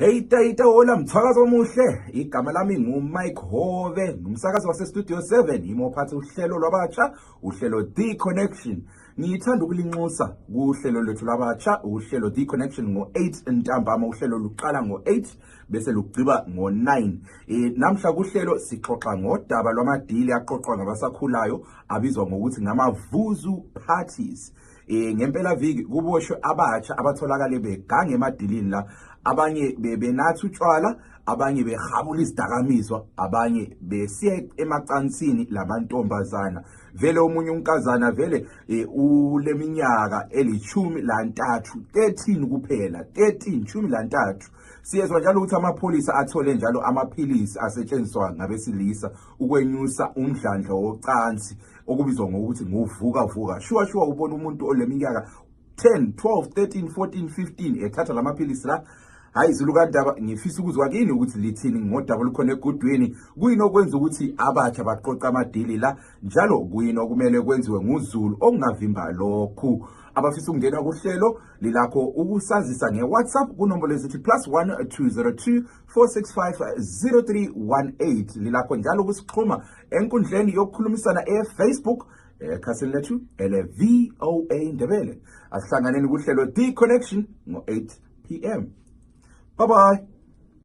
Hey tayita hola mthakazo omuhle, igama lami nguMike Hove, ngumsakazi wase Studio 7, imophatha uhlelo lwabatsha, uhlelo The Connection. Ngithanda ukulinxusa kuhlelo lwethu lwabatsha, uhlelo The Connection ngo-8 ntambama, uhlelo luqala ngo-8 bese lugciba ngo-9. Namhla kuhlelo sixoxa ngodaba lwamadili aqoqwa ngabasakhulayo abizwa ngokuthi ngamavuzu parties. Ngempela viki kuboshwe abatsha abatholakale begange emadilini la, abanye benathi utshwala, abanye behabula izidakamizwa, abanye besiya emacansini lamantombazana. Vele omunye unkazana vele uleminyaka eli-13 kuphela, 13 Siyezwa njalo ukuthi amapholisa athole njalo amaphilisi asetshenziswa ngabesilisa ukwenyusa umdlandla wocansi okubizwa ngokuthi nguvuka. Shuwa ubona umuntu oleminyaka 10, 12, 13, 14, 15 ethatha lamaphilisi la. Hayi izilukandaba ngifisa ukuzwa kini ukuthi lithini ngodaba lukhona egudwini, kuyini okwenza ukuthi abatsha baqoqa amadili la, njalo kuyini okumele kwenziwe nguZulu okungavimba lokhu. Abafisa ukungena kuhlelo lilakho ukusazisa ngeWhatsApp kunombolo ezithi +1 202 465 0318, lilakho njalo ukusixhuma enkundleni yokukhulumisana eFacebook ekhasini lethu ele-VOA Ndebele. Asihlanganeni kuhlelo The Connection ngo-8 p.m. Bye-bye.